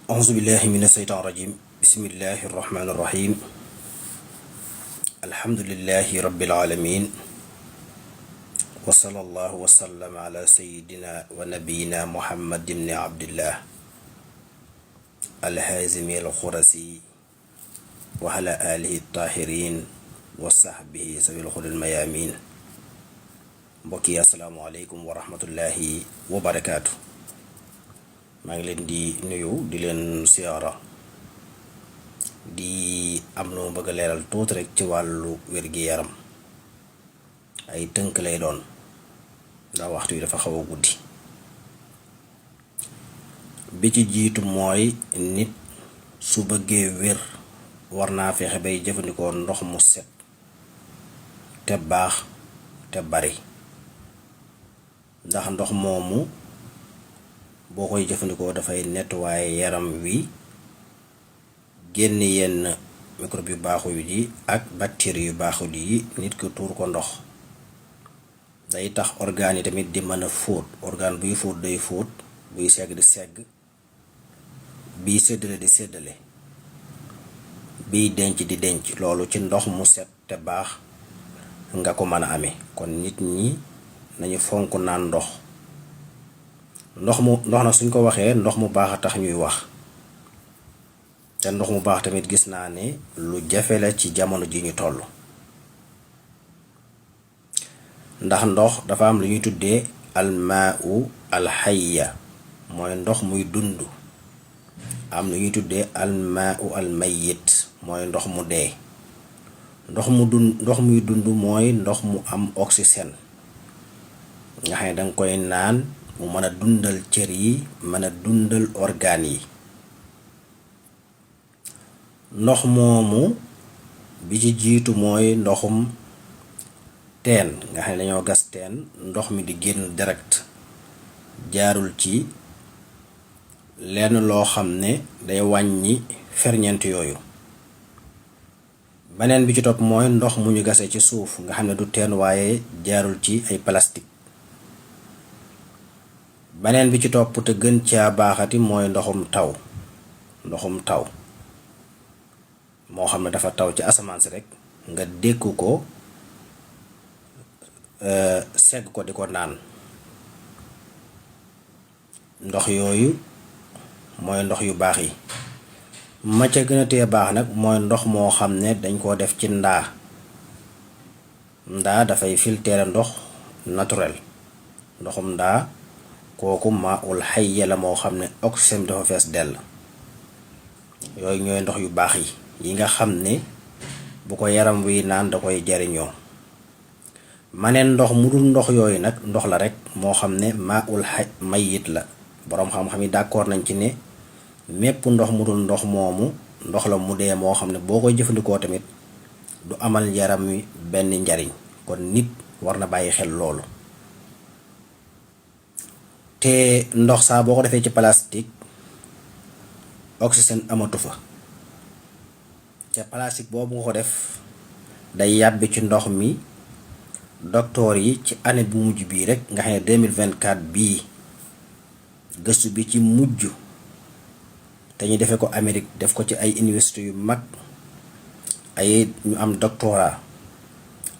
أعوذ بالله من الشيطان الرجيم بسم الله الرحمن الرحيم الحمد لله رب العالمين وصلى الله وسلم على سيدنا ونبينا محمد بن عبد الله الهازم الخرسي وعلى آله الطاهرين وصحبه سبيل الخلد الميامين mbokki asalaamaaleykum wa rahmatullahi wa barakaatu. maa ngi leen di nuyu di leen siyaara di am lu ma bëgg a leeral tuuti rek ci wàllu wér-gi-yaram ay tënk lay doon ndax waxtu yi dafa xaw a guddi. bi ci jiitu mooy nit su bëggee wér war naa fexe bay jëfandikoo ndox mu set te baax te bari, ndax ndox moomu boo koy jëfandikoo dafay nettoyer yaram wi, génn yenn microbe yu baaxul yi ak bactéries yu baaxul yi. nit ko tuur ko ndox day tax organes yi tamit di mën a fóot. organe buy fóot day fóot, buy segg di segg, biy séddale di séddale, biy denc di denc. loolu ci ndox mu set te baax nga ko mën a amee. kon nit ñi nañu fonk naan ndox nag suñ ko waxee ndox mu baax a tax ñuy wax, te ndox mu baax tamit gis naa ne lu jafe la ci jamono ji ñu toll. ndax ndox dafa am lu ñuy tuddee almaau alxayya, mooy ndox muy dund. am lu ñuy tuddee almaau almayit, mooy ndox mu dee. ndox muy dund mooy ndox mu am oxygène, nga xam ne danga koy naan mu mën a dundal cër yi, mën a dundal organes yi. ndox moomu bi ci jiitu mooy ndoxum teen, nga xam ne dañoo gas teen, ndox mi di génn direct, jaarul ci lenn loo xam ne day wàññi ferñeent yooyu. beneen bi ci topp mooy ndox mu ñu gasee ci suuf, nga xam ne du teen waaye jaarul ci ay plastique. beneen bi ci topp te gën caa baaxati mooy ndoxum taw moo xam ne dafa taw ci asamaan si rek nga dékku ko, segg ko di ko naan. ndox yooyu mooy ndox yu baax yi. ma ca gën a tee baax nag mooy ndox moo xam ne dañ koo def ci ndaa dafay filtrer ndox naturel. ndoxum ndaa kooku maa ul xayya la, moo xam ne oxygène dafa fees dell. yooyu ñooy ndox yu baax yi nga xam ne bu ko yaram wi naan da koy jariñoo. maneen ndox mu dul ndox yooyu nag ndox la rek moo xam ne maa ul mayit la. boroom xam-xam yi d'accord nañ ci ne mépp ndox mu dul ndox moomu ndox la mu dee, moo xam ne boo koy jëfandikoo tamit du amal yaram wi benn njariñ. kon nit war na bàyyi xel loolu. te ndox saa boo ko defee ci plastique oxygène amatu fa, te plastique boobu nga ko def day yàbbi ci ndox mi. docteur yi ci année bu mujj bii rek nga xam ne 2024 bii, gëstu bi ci mujj te ñu defee ko Amérique, def ko ci ay université yu mag, ay ñu am doctorat,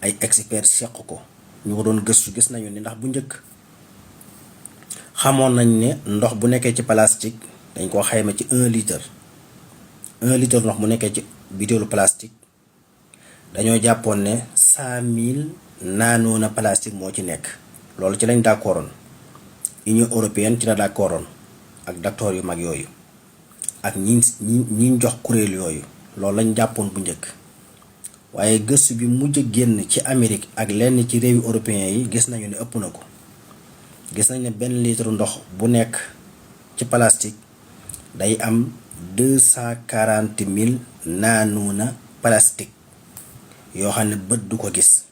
ay experts seq ko, ñu ko doon gëstu. gis nañu ni ndax bu njëkk xamoon nañ ne ndox bu nekkee ci plastique dañ koo xayma ci 1 litre ndox bu nekkee ci bitéelu plastique dañoo jàppoon ne 100,000 naanoona plastique moo ci nekk. loolu ci lañ d'accordoon. Union européenne ci la d'accordoon ak docteur yu mag yooyu ak ñi jox kuréel yooyu. loolu lañ jàppoon bu njëkk, waaye gëstu bi mujj génn ci Amérique ak lenn ci réewi européens yi gis nañu ne ëpp na ko. gis nañ ne benn litre ndox bu nekk ci plastique day am 240,000 naanoona plastique yoo xam ne bët du ko gis.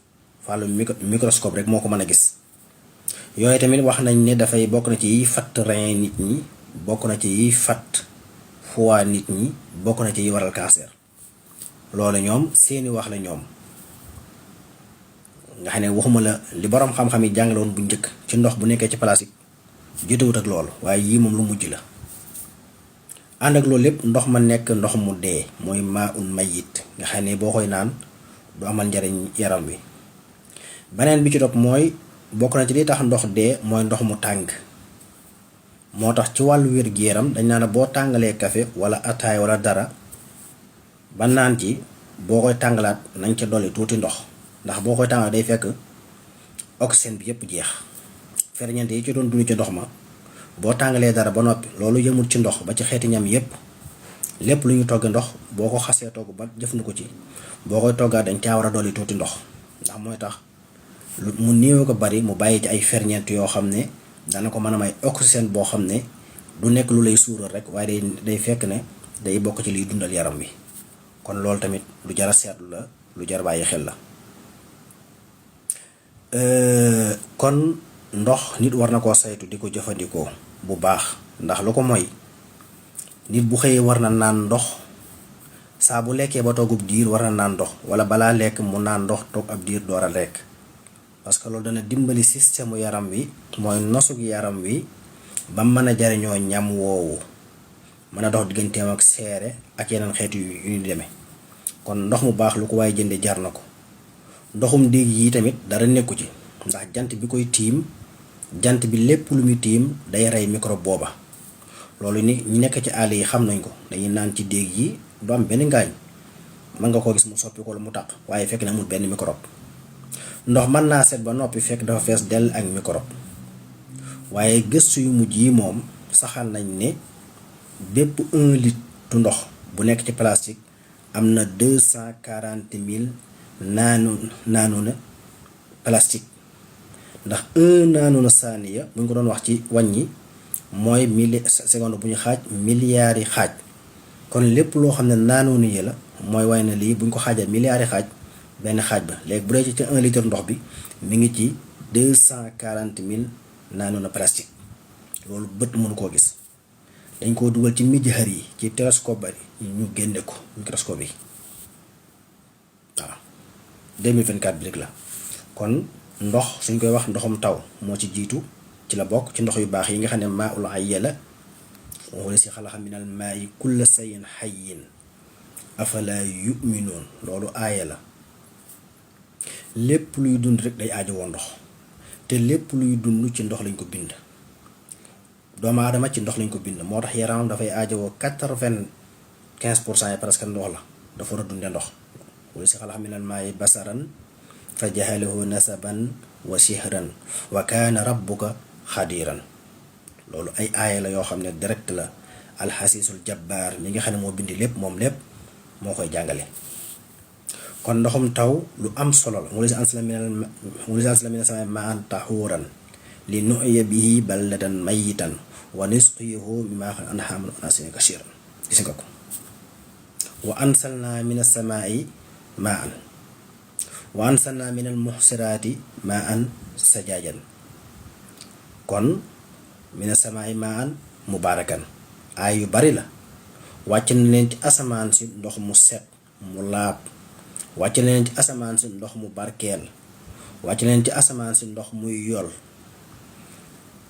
wàllu microscope rek moo ko mën a gis. yooyu tamit wax nañ ne dafay bokk na ci yiy fatt rein nit ñi, bokk na ci yiy fatt foie nit ñi, bokk na ci yiy waral cancer. loolu ñoom seeni wax la ñoom, nga xam ne waxuma la li boroom xam-xam yi jàngaloon bu njëkk ci ndox bu nekkee ci plastique jotewut ak loolu, waaye yii moom lu mujj la. ànd ak loolu lépp ndox ma nekk ndox mu dee mooy maa un mayit nga xam ne boo koy naan du amal njariñ yaram wi. beneen bi ci topp mooy bokk na ci li tax ndox dee mooy ndox mu tàng. moo tax ci wàllu wér-gu-yaram dañ naan boo tàngalee café wala ataay wala dara ba naan ci boo koy tàngalaat nañ ca dolli tuuti ndox ndax boo koy tàngal day fekk oxygène bi yépp jeex ferñeent yi ci doon dund ci ndox ma boo tàngalee dara ba noppi loolu yëmul ci ndox ba ci xeeti ñam yépp lépp lu ñu togg ndox boo ko xasee togg ba jëfandiku ci boo koy toggaat dañ caa war a dolli tuuti ndox ndax mooy tax mu néew ko bari mu bàyyi ci ay ferñeent yoo xam ne dana ko mën a may oxygène boo xam ne du nekk lu lay suural rek waaye day fekk ne day bokk ci liy dundal yaram wi kon loolu tamit lu jar a seetlu la lu jar bàyyi xel la. kon ndox nit war na koo saytu di ko jëfandikoo bu baax ndax lu ko mooy nit bu xëyee war na naan ndox saa bu lekkee ba toogub diir war na naan ndox wala balaa lekk mu naan ndox toog ab diir door a lekk. parce que loolu dana dimbali système yaram wi mooy nosug yaram wi ba mën a jariñoo ñam woowu mën a dox digganteem ak seere ak yeneen xeetu yu ñu demee kon ndox mu baax lu ko waaye jënde jar na ko. ndoxum déeg yi tamit dara nekku ci ndax jant bi koy tiim jant bi lépp lu muy tiim day rey microbe booba loolu ni ñi nekk ci àll yi xam nañ ko dañuy naan ci déeg yi du am benn ngaañ mën nga koo gis mu soppi ko lu mu taq waaye fekk na amul benn microbe. ndox mën naa set ba noppi fekk dafa fees dell ak microbe waaye gëstu yu mujj yi moom saxal nañ ne bépp 1 litre ndox bu nekk ci plastique am na 240 000 naanuna plastique ndax 1 naanuna saaniya bu ñu ko doon wax ci wàññi mooy seconde bu ñu xaaj milliards yi xaaj kon lépp loo xam ne naanuna yi la mooy way na lii bu ñu ko xaajal milliards yi xaaj benn xaaj ba léegi bu dee ci 1 litre ndox bi mi ngi ci 240 000 naanuna plastique loolu bët mënu koo gis dañ koo dugal ci mijhar yi ci télescope bari ñu génne ko microscope yi waaw 2024 bi rek la. kon ndox suñ koy wax ndoxum taw moo ci jiitu ci la bokk ci ndox yu baax yi nga xam ne maa ul hayya la wala si xalaqa minal maa'i kulla shay'in hayyin afala yu'minuun loolu aaya la. lépp luy dund rek day aajowoo ndox te lépp luy dund ci ndox lañ ko bind doomu aadama ci ndox lañ ko bind moo tax yaramam dafay aajowoo 95% yi presque ndox la dafa war a dunde ndox wala si xalaqa minal maa'i basaran fa jahalahu nasaban wa sihran wa kaana rabbuka xadiran loolu ay aaya la yoo xam ne direct la alxasiisul jabbaar mi nga xam ne moo bind lépp moom lépp moo koy jàngale. kon ndoxum taw lu am solo la wala si ansala mina samaa'i maa'an tahuuran li nuhyiya bihi baldatan mayyitan wa nusqiyahu mimmaa an'aaman wa an'aasin kasiiran gis nga ko wa ansalnaa mina samaa'i maa'an wa ansalnaa minal muhsiraati maa'an sajaajan kon mina samaa'i maa'an mubaarakan ay yu bari la wàcc na leen ci asamaan si ndox mu set mu laab wàcc na leen ci asamaan si ndox mu barkeel wàcc na leen ci asamaan si ndox muy yol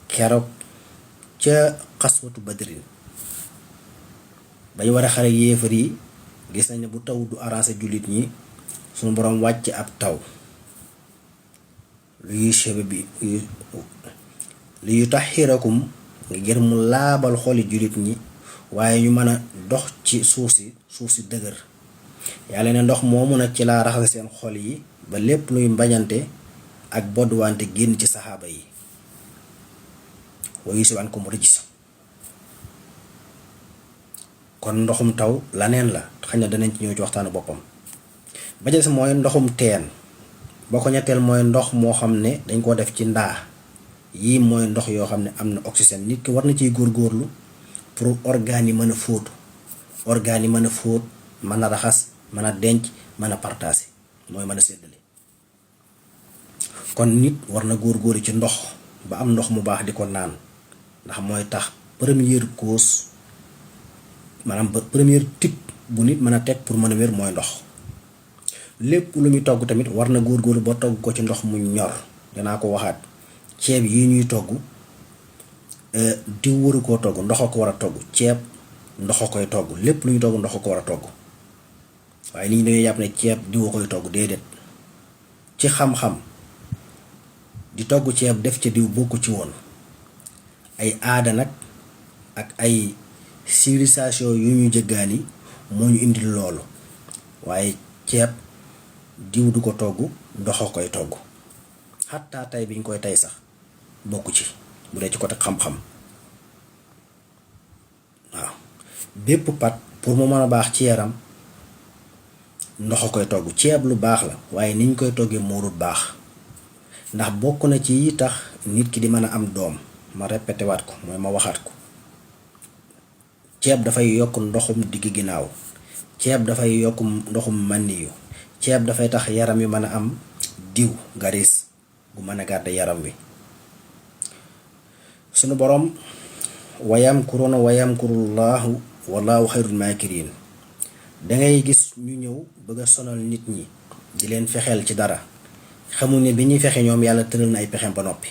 keroog ca xaswatu badrin bañ war a xare yéefar yi gis nañ ne bu taw du arrangé jullit ñi suñu boroom wàcc ab taw luy chebe bi li yutahhirakum ngir mu laabal xoli jullit ñi waaye ñu mën a dox ci suuf si dëgër yàlla ne ndox moomu nag ci laa raxas seen xol yi ba lépp luy mbañante ak bodduwante génn ci saxaaba yi wa yusibu ankum rijs kon ndoxum taw laneen la xëy na danañ ci ñëw ci waxtaanu boppam ba ca des mooy ndoxum teen boo ko ñetteel mooy ndox moo xam ne dañ koo def ci ndaa yii mooy ndox yoo xam ne am na oxygène nit ki war na ciy góorgóorlu pour organes yi mën a fóotu organes yi mën a fóot mën a raxas mën a denc mën a partager mooy mën a séddale kon nit war na góorgóorlu ci ndox ba am ndox mu baax di ko naan ndax mooy tax première cause maanaam ba première type bu nit mën a teg pour mën a wér mooy ndox lépp lu muy togg tamit war na góorgóorlu ba togg ko ci ndox mu ñor danaa ko waxaat ceeb yi ñuy togg diw waru koo togg ndox a ko war a togg ceeb ndox a koy togg, lépp lu ñu togg ndox a ko war a togg. waaye nit ñi dañuy jàpp ne ceeb diwa koy togg, déedéet. ci xam-xam di togg ceeb def ca diw bokku ci woon. ay aada nag ak ay civilisation yu ñu jëggaani moo ñu indil loolu, waaye ceeb diw du ko togg, ndox a koy togg. xattaa tey biñ koy tey sax bokku ci bu dee ci côté xam-xam. waaw bépp pat pour mu mën a baax ci yaram ndox a koy togg. ceeb lu baax la waaye niñ koy toggee moo dul baax, ndax bokk na ci yi tax nit ki di mën a am doom. ma répété waat ko, mooy ma waxaat ko. ceeb dafay yokk ndoxum digg ginnaaw, ceeb dafay yokk ndoxum mànniyu, ceeb dafay tax yaram wi mën a am diw garis gu mën a gàdde yaram wi. sunu borom wayamkuruuna wayamkurullahu wallahu xayrul maakirin. dangay gis ñu ñëw bëgg a sonal nit ñi di leen fexeel ci dara, xamu ne bi ñuy fexe ñoom yàlla tëral na ay pexem ba noppi.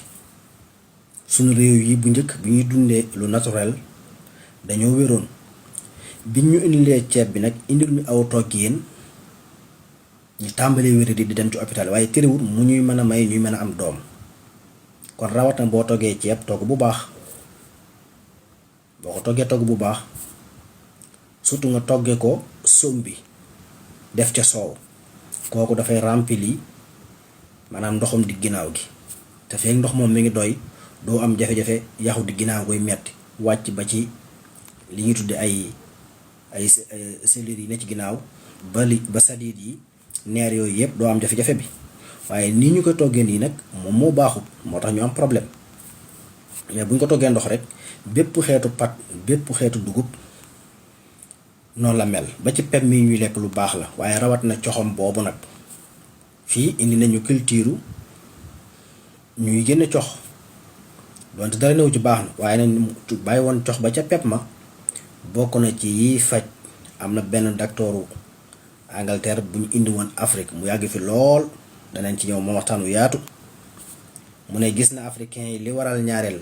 sunu réew yi bu njëkk bi ñuy dundee lu naturel dañoo wéroon. bi ñu indilee ceeb bi nag indil ñu aw toggin ñu tàmbalee wéri di dem ci hôpital, waaye terewul mu ñuy mën a may ñuy mën a am doom. kon rawat na boo toggee ceeb togg bu baax. boo ko toggee togg bu baax, surtout nga toggee ko som bi def ca soow, kooku dafay rempli maanaam ndoxum di ginnaaw gi. te feek ndox moom mi ngi doy, doo am jafe-jafe yaxu di ginnaaw koy metti wàcc ba ci li ñuy tudde ay cellules yi ne ci ginnaaw ba sadiid yi, neer yooyu yëpp doo am jafe-jafe bi. waaye nii ñu koy toggee nii nag moom moo baaxut, moo tax ñu am problème. mais bu ñu ko toggee ndox rek, bépp xeetu pat, bépp xeetu dugub noonu la mel. ba ci pep mi ñuy lekk lu baax la, waaye rawat na coxom boobu nag. fii indi nañu culture ñuy génne cox, donte dara néew ci baax na, waaye nag bàyyi woon cox ba ca pep ma bokk na ci yiy faj. am na benn docteuru Angleterre bu ñu indi woon Afrique, mu yàgg fi lool, danañ ci ñëw moom waxtaan wu yaatu. mu ne gis na africain yi li waral ñaareel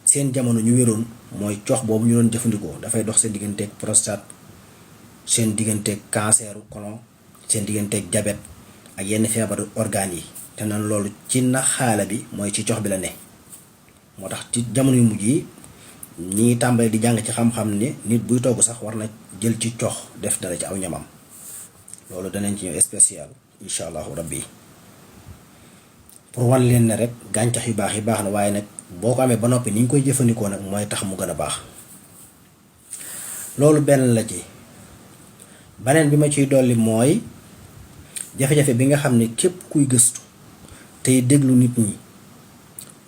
seen jamono ñu wéroon mooy cox boobu ñu doon jëfandikoo. dafay dox seen digganteeg prostate, seen digganteeg canceru colon, seen digganteeg diabète ak yenn feebaru organes yi. te nan loolu ci naxaala bi mooy ci cox bi la ne. moo tax ci jamono yu mujj yi ñi ngi tàmbali di jàng ci xam-xam ne nit buy togg sax war na jël ci cox def dara ci aw ñamam. loolu danañ ci ñëw spécial incha allahu rabbi, pour wan leen ne rek gàncax yu baax yi baax na, waaye nag boo ko amee ba noppi ni ñu koy jëfandikoo nag mooy tax mu gën a baax. loolu benn la ci. beneen bi ma ciy dolli mooy jafe-jafe bi nga xam ne képp kuy gëstu tey déglu nit ñi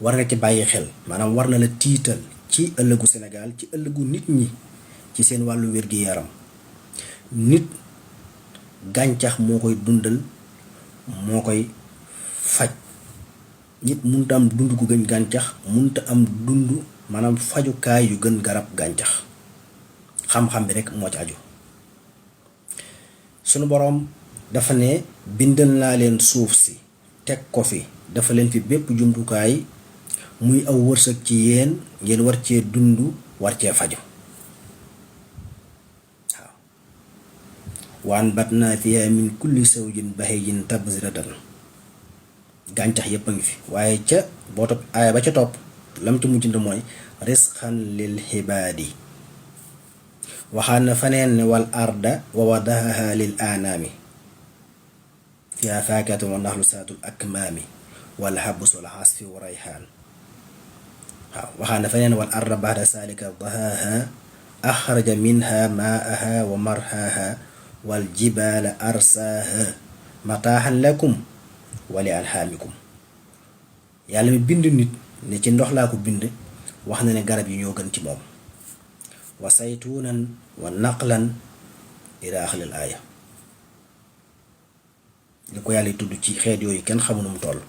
war nga ci bàyyi xel. maanaam war na la tiital ci ëllëgu Sénégal, ci ëllëgu nit ñi, ci seen wàllu wér-gi-yaram. nit gàncax moo koy dundal, moo koy faj. nit munta am dund gu gën gàncax, munta am dund maanaam fajukaay yu gën garab gàncax. xam-xam bi rek moo ci aju. sunu boroom dafa ne bindal naa leen suuf si teg ko fi, dafa leen fi bépp jumtukaay muy aw wërsëg ci yéen, ngeen war cee dund, war cee faju. waaw waan bat naa fiha min kulli zawjin bahijin tabsiratan. gàncax yépp a ngi fi, waaye ca boo topp aaya ba ca topp lam ci mujjante mooy risqan lil xibaadi. waxaan na faneen ne wal arda wa wadahaha lil anaami fiha faakatun wa naxlu saatul akmaami wal habs wal asfi wa rayhaan. waaw waxaan na faneen wal arda baxda salika dahaha axraja minha maaha wa marhaha wal jibaala arsaaha mataaxan lakum wali alxaamikum. yàlla mi bind nit ne ci ndox laa ko bind, wax na ne garab yi ñoo gën ci moom. wa saytuunan wa naqlan ila axiril aaya. li ko yàlla tudd ci xeet yooyu kenn xamu nu mu toll.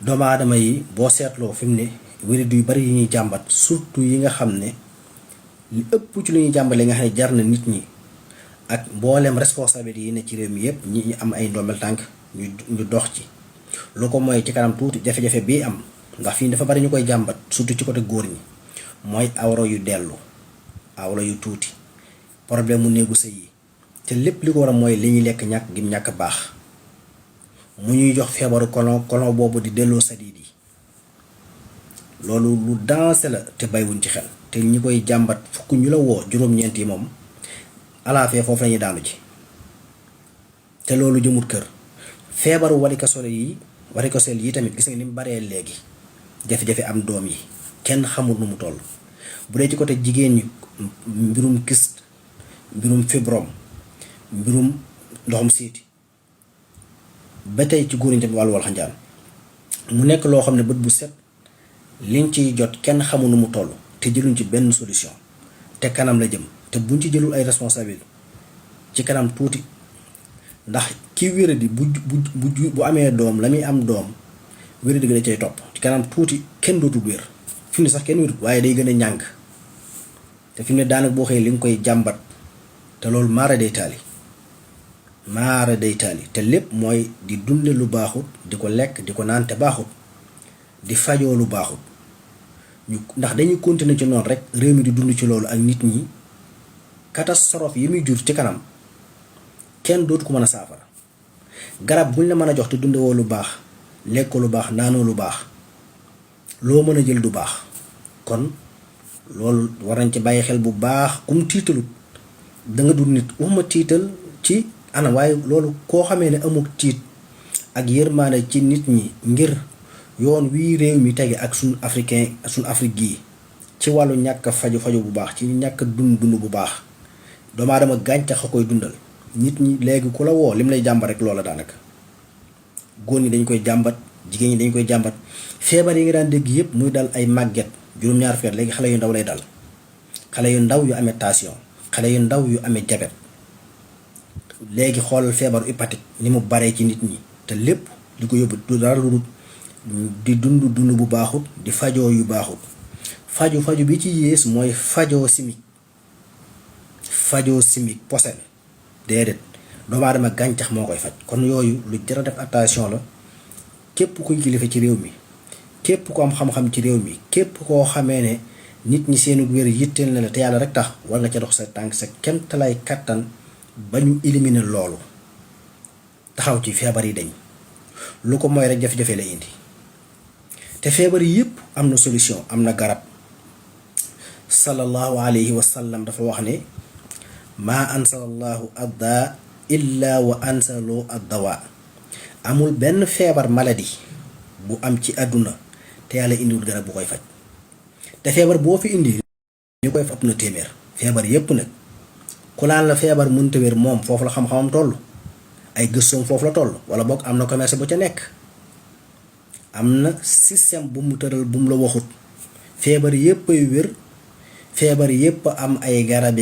doomu aadama yi boo seetloo fi mu ne wérit yu bari yi ñuy jàmbat, surtout yi nga xam ne li ëpp ci lu ñuy jàmbale nga xam ne jar na nit ñi ak mboolem responsabilité yi ne ci réew mi yépp ñi am ay ndombal tànk ñu dox ci. lu ko mooy ci kanam tuuti jafe-jafe bii am, ndax fii dafa bari ñu koy jàmbat surtout ci côté góor ñi. mooy awra yu dellu, awra yu tuuti, problème mu néegu sëy yi. te lépp li ko war a mooy li ñuy lekk ñàkk gi ñàkk baax, mu ñuy jox feebaru colon boobu di delloo sadiid yi. loolu lu dansé la te baywuñ ci xel. te ñi koy jàmbat fukk ñu la woo juróom-ñeent yi moom alaafee foofu lañuy daanu ci. te loolu jëmut kër. feebaru varicocèle yi tamit gis nga ni mu baree léegi, jafe-jafe am doom yi kenn xamul nu mu toll. bu dee ci côté jigéen ñi, mbirum kyste, mbirum fibrome, mbirum ndoxum siiti, ba tey ci góor ñi tamit wàllu walxanjaan, mu nekk loo xam ne bët bu set liñ ciy jot kenn xamul nu mu toll te jëluñ ci benn solution. te kanam la jëm, te buñ ci jëlul ay responsabilité ci kanam tuuti, ndax ki wéradi bu amee doom la muy am doom wéradi gi da cay topp ci kanam tuuti kenn dootul wér. fi mu ne sax kenn wérut waaye day gën a ñàng, te fi mu ne daanaka boo xëyee li nga koy jàmbat, te loolu maara day taali te lépp mooy di dunde lu baaxut, di ko lekk di ko naan te baaxut, di fajoo lu baaxut. ndax dañuy continuer ci noonu rek réew mi di dund ci loolu ak nit ñi, catastrophe yi muy jur ci kanam kenn dootu ko mën a saafara. garab buñ la mën a jox te dunde woo lu baax, lekk lu baax, naanoo lu baax, loo mën a jël du baax. kon loolu war nañ ci bàyyi xel bu baax. kum tiitalut da nga dul nit. waxuma tiital ci anam, waaye loolu koo xamee ne amul tiit ak yërmaane ci nit ñi ngir yoon wii réew mi tege ak suñu Afrique gii ci wàllu ñàkk faju bu baax, ci ñàkk dund bu baax. doomu aadama gàncax a koy dundal. nit ñi léegi ku la woo lim lay jàmbat rek loola daanaka. góor ñi dañ koy jàmbat, jigéen ñi dañ koy jàmbat. feebar yi nga daan dégg yëpp muy dal ay màgget juróom-ñaar feet, léegi xale yu ndaw lay dal. xale yu ndaw yu amee tension, xale yu ndaw yu amee diabète. léegi xoolal feebaru hépatique ni mu baree ci nit ñi, te lépp di ko yóbbu du dara lu di dund bu baaxut, di fajoo yu baaxut. faju bi ci yées mooy fajoo chimique posen. déedéet, doomu aadama gàncax moo koy faj. kon yooyu lu jar a def attention la. képp kuy kilifa ci réew mi, képp ku am xam-xam ci réew mi, képp koo xamee ne nit ñi seenu wér yitteel na la te yàlla rek tax, war nga ca dox sa tànk sa kemtalaay kattan ba ñu éliminer loolu, taxaw ci feebar yi dañ. lu ko mooy rek jafe-jafe la indi. te feebar yi yëpp am na solution, am na garab. sallallahu alayhi wa sallam dafa wax ne maa ansalallahu adda illa wa ansalu addawa. amul benn feebar maladie bu am ci àdduna te yàlla indiwul garab bu koy faj. te feebar boo fi indi li koy ëpp na téeméer. feebar yépp nag ku naan la feebar mënta wér, moom foofu la xam-xamam toll, ay gëstoom foofu la toll, wala boog am na commerce bu ca nekk, am na système bu mu tëral bu mu la waxut. feebar yépp ay wér, feebar yépp am ay garab.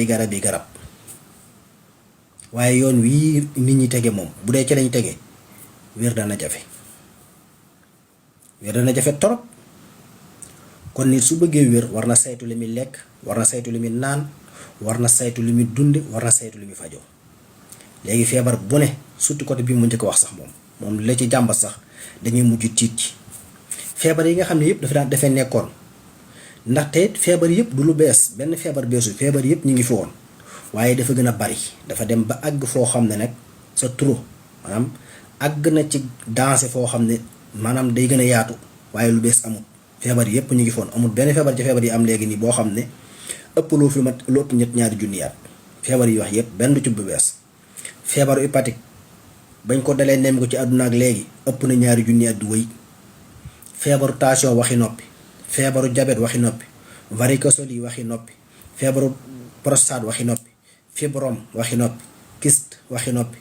waaye yoon wii nit ñi tege moom bu dee ci lañ tege, wér dana jafe torop. kon nit su bëggee wér war na saytu li muy lekk, war na saytu li muy naan, war na saytu li muy dunde, war na saytu li muy fajoo. léegi feebar bu ne, surtout côté bi mu njëkk wax sax moom la ci jàmbat sax dañuy mujj tiit ci. feebar yi nga xam ne yëpp dafay nekkoon, ndaxte feebar yëpp du lu bees, benn feebar beesu, feebar yëpp ñu ngi fi woon, waaye dafa gën a bari. dafa dem ba àgg foo xam ne nag sa trop, maanaam àgg na ci dansé foo xam ne maanaam day gën a yaatu, waaye lu bees amul. feebar yëpp ñu ngi foon, amul benn feebar ci feebar yi am léegi nii boo xam ne ëpp loo fi mat lu ëpp ñaari junni at. feebar yi wax yëpp benn du ci bu bees. feebaru hépatique bañ ko dalee nem ko ci àdduna ak léegi ëpp na 2 junni at du wëy. feebaru tension waxi noppi, feebaru diabète waxi noppi, varicocèle yi waxi noppi, feebaru prostate waxi noppi, fibrome waxi noppi, kyste waxi noppi,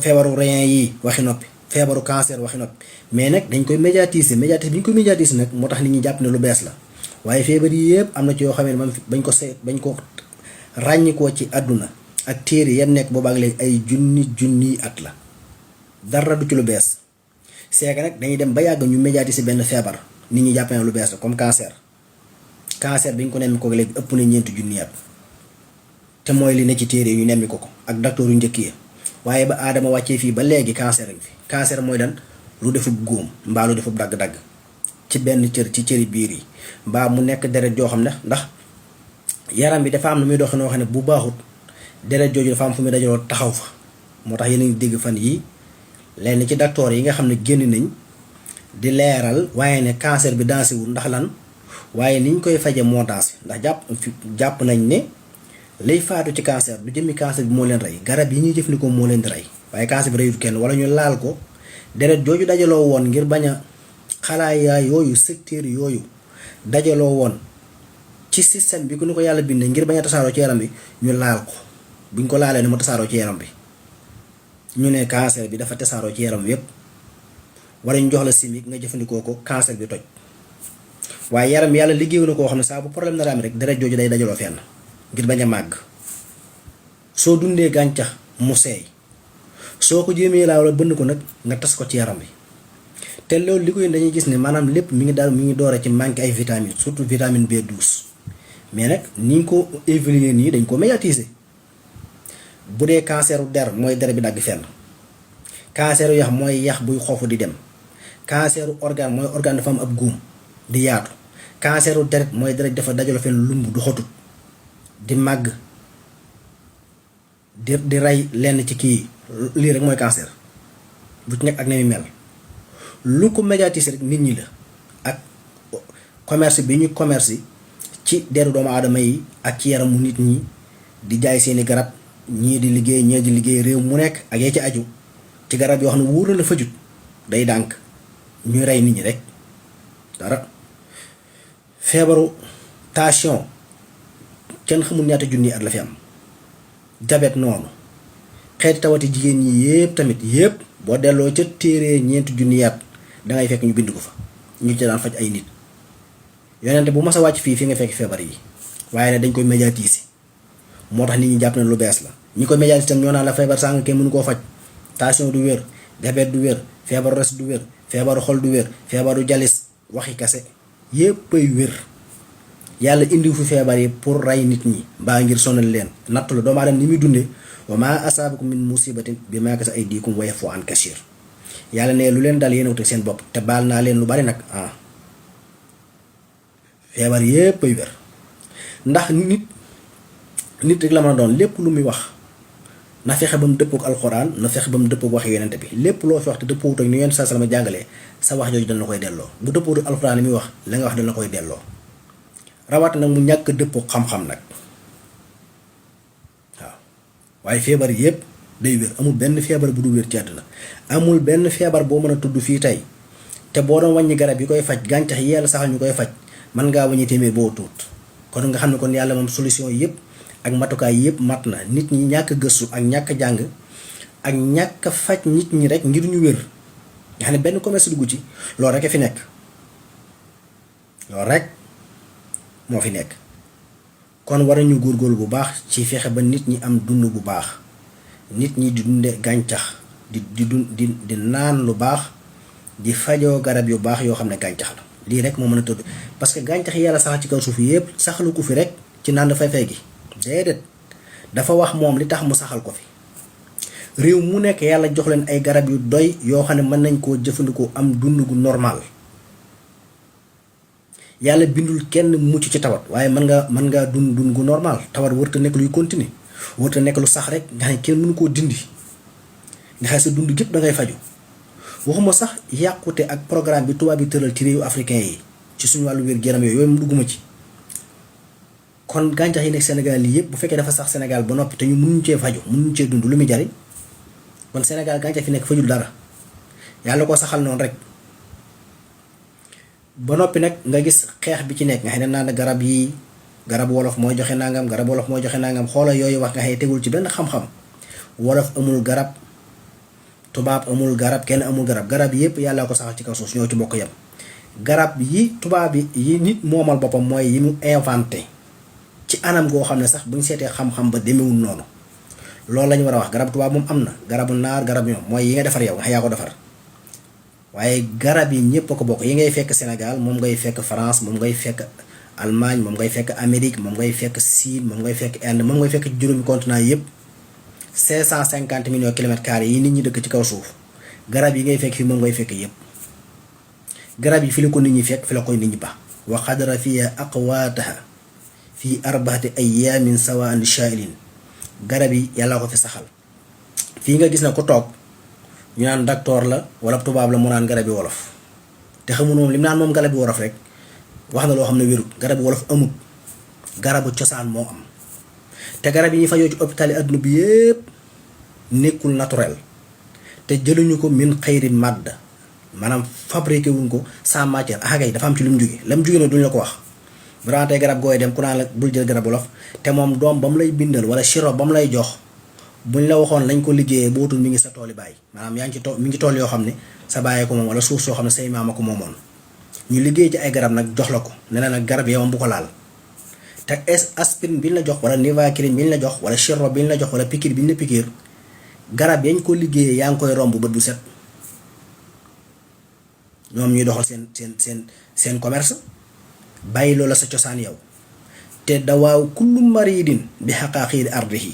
feebaru rein yi waxi noppi, feebaru cancer waxi noppi. mais nag dañ koy médiatiser bi ñu koy médiatiser nag moo tax nit ñi jàpp ne lu bees la. waaye feebar yi yëpp am na ci yoo xam ne man bañ ko ràññikoo ci àdduna ak téere yam nekk boobaak léegi ay junni at la, dara du ci lu bees. c'est que nag dañuy dem ba yàgg ñu médiatiser benn feebar, nit ñi jàpp ne lu bees la. comme cancer bi ñu ko nemmi ko léegi ëpp na 4 junni at, te mooy li ne ci téere yi ñu nemmi ko ak docteur yu njëkk yi. waaye ba aadama wàccee fii ba léegi cancer a ngi fi. cancer mooy dan lu defub góom mbaa lu defub dagg-dagg. ci benn cër ci cëri biir yi mbaa mu nekk deret joo xam ne ndax yaram bi dafa am lu muy doxee noo xam ne bu baaxut deret jooju dafa am fu muy dajaloo taxaw fa moo tax yéen a ngi dégg fan yi lenn ci docteur yi nga xam ne génn nañ di leeral waaye ne cancer bi dansé wul ndax lan waaye niñ koy faje moo dansé ndax jàpp nañ ne lay faatu ci cancer du jëmmi cancer bi moo leen rey garab yi ñuy jëfandikoo moo leen di rey waaye cancer bi reyut kenn wala ñu laal ko deret jooju dajaloo woon ngir bañ a xalaaya yooyu secteur yooyu dajaloo woon ci système bi ku ni ko yàlla bindee ngir bañ a tasaaroo ci yaram bi ñu laal ko buñ ko laalee ne mu tasaaroo ci yaram bi ñu ne cancer bi dafa tasaaroo ci yaram bi yépp wala ñu jox la chimique nga jëfandikoo ko cancer bi toj waaye yaram yàlla liggéeyu na koo xam ne saa bu problème na am rek deret jooju day dajaloo fenn ngir bañ a màgg soo dundee gàncax mu seey soo ko jéemee laa wala bënn ko nag nga tas ko ci yaram bi te loolu li koy dañuy gis ne maanaam lépp mi ngi doore ci manqué ay vitamines surtout vitamine B12 mais nag ni ñu ko évaluer nii dañ ko médiatiser bu dee canceru der mooy der bi dagg fenn canceru yax mooy yax buy xoofu di dem canceru organe mooy organe dafa am ab góom di yaatu canceru deret mooy deret dafa dajaloo fenn lumb du xotut di màgg di rey lenn ci kii lii rek mooy cancer bu ci nekk ak na muy mel lu ko médiatiser rek nit ñi la ak commerce bi ñu commerce ci deru doomu aadama yi ak ci yaramu nit ñi di jaay seeni garab ñii di liggéey ñii di liggéey réew mu nekk ak yee ci aju ci garab yoo xam ne wóor na la fajut day dànk ñuy rey nit ñi rek dara feebaru tension kenn xamul ñaata junni at la fi am jabet noonu xeeti tawati jigéen ñi yépp tamit yépp boo delloo ca téere ñeenti junni at dangay fekk ñu bind ko fa ñu ci daan faj ay nit yonente bu mas a wàcc fii nga fekk feebar yi waaye ne dañ koy médiatiser moo tax nit ñi jàpp ne lu bees la ñi koy médiatiser tam ñoo naan la feebar sàng kenn mënu koo faj tension du wér diabète du wér feebaru res du wér feebaru xol du wér feebaru jalis waxi kase yépp ay wér yàlla indiwu fi feebar yi pour rey nit ñi mbaa ngir sonal leen nattu la doomu aadama ni muy dundee wa maa asaabakum min musibatin bimaa kasabat aydiikum wa ya'fuu an kasiir yàlla ne lu leen dal yéen a wut seen bopp te baal naa leen lu bari nag feebar yépp ay wér ndax nit rek la mën a doon lépp lu muy wax na fexe ba mu dëppook alxuraan na fexe ba mu dëppook waxi yonente bi lépp loo fi wax te dëppoowut ak ni yonente sallallahu alayhi wasallam jàngalee sa wax jooju dana la koy delloo bu dëppoowut ak alxuraan li muy wax la nga wax dana la koy delloo rawat nag mu ñàkk dëppoo xam-xam nag waaw waaye feebar yépp day wér amul benn feebar bu du wér ci àdduna amul benn feebar boo mën a tudd fii tey te boo doon wàññi garab yi koy faj gàncax yi yàlla saxal ñu koy faj mën ngaa wàññi téeméer boo tuut kon nga xam ne kon yàlla moom solution yépp ak matukaay yépp mat na nit ñi ñàkk gëstu ak ñàkk jàng ak ñàkk faj nit ñi rek ngir ñu wér nga xam ne benn commerce dugg ci loolu rek a fi nekk loolu rek moo fi nekk kon war nañu góorgóorlu bu baax ci fexe ba nit ñi am dund bu baax nit ñi di dunde gàncax di naan lu baax di fajoo garab yu baax yoo xam ne gàncax la lii rek moo mën a tëdd parce que gàncax yi yàlla saxal ci kaw suuf yépp saxalu ko fi rek ci naan fay gi déedéet dafa wax moom li tax mu saxal ko fi réew mu nekk yàlla jox leen ay garab yu doy yoo xam ne mën nañ koo jëfandikoo am dund gu normal yàlla bindul kenn mucc ci tawat waaye mën ngaa dund gu normal tawat warta nekk luy continuer warta nekk lu sax rek nga xam ne kenn mënu koo dindi nga xam sa dund gépp da ngay faju waxuma sax yàqute ak programme bi tubaab bi tëral ci réewu africain yi ci suñu wàllu wér-gu-yaram yooyu mu dugguma ci kon gàncax yi nekk Sénégal yi yëpp bu fekkee dafa sax Sénégal ba noppi te ñu mënuñ cee faju mënuñ cee dund lu muy jariñ kon Sénégal gàncax fi nekk fajul dara yàlla ko saxal noonu rek ba noppi nag nga gis xeex bi ci nekk nga xam ne naan garab yi garab wolof mooy joxe nangam garab wolof mooy joxe nangam xoola yooyu wax nga xam ne tegul ci benn xam-xam wolof amul garab tubaab amul garab kenn amul garab yépp yàlla ko saxal ci kaw suuf ñoo ci bokk yam garab yi tubaab yi nit moomal boppam mooy yi mu inventé ci anam goo xam ne sax buñ seetee xam-xam ba demewul noonu loolu la ñu war a wax garab tubaab moom am na garabu naar garab ñoom mooy yi nga defar yow nga xam yaa ko defar waaye garab yi ñëpp a ko bokk yi ngay fekk Sénégal moom ngay fekk France moom ngay fekk Allemagne moom ngay fekk Amérique moom ngay fekk Chine moom ngay fekk Inde moom ngay fekk ci juróomi continent yëpp 550 millions kilomètres carrés yi nit ñi dëkk ci kaw suuf garab yi ngay fekk fii moom ngay fekk yëpp garab yi fi la ko nit ñi fekk fi la koy nit ñi baax wa qadara fiha aqwaataha fi arbaati ayaamin sawaan shaa'ilin garab yi yàlla ko fi saxal fii nga gis na ko toog ñu naan docteur la wala tubaab la mu naan garab yi wolof te xamul moom li mu naan moom garab yi wolof rek wax na loo xam ne wérut garab yi wolof amut garabu cosaan moo am te garab yi ñu fajoo ci hôpital yi adduna bi yépp nekkul naturel te jëluñu ko min xayri màdd maanaam fabriqué wuñ ko sans matière axagay dafa am ci lu mu jóge la mu jóge ne duñ la ko wax vraiment tey garab gooy dem ku naan la bul jël garab wolof te moom doom ba mu lay bindal wala sirop ba mu lay jox buñ la waxoon lañ ko liggéeyee bootul mi ngi sa tooli baay maanaam yaa ngi ci tool mi ngi tool yoo xam ne sa bàyyee ko moom wala suuf soo xam ne say maama ko moomoon ñu liggéey ci ay garab nag jox la ko ne la nag garab yow bu ko laal te aspirine bi ñu la jox wala nivaquine bi ñu la jox wala sirop bi ñu la jox wala piqûre bi ñu la piqûre garab yañ ko liggéeyee yaa ngi koy romb bët bu set ñoom ñuy doxal seen commerce bàyyi loola sa cosaan yow te dawaaw kullu maridin bi xaqaaqiiri ardihi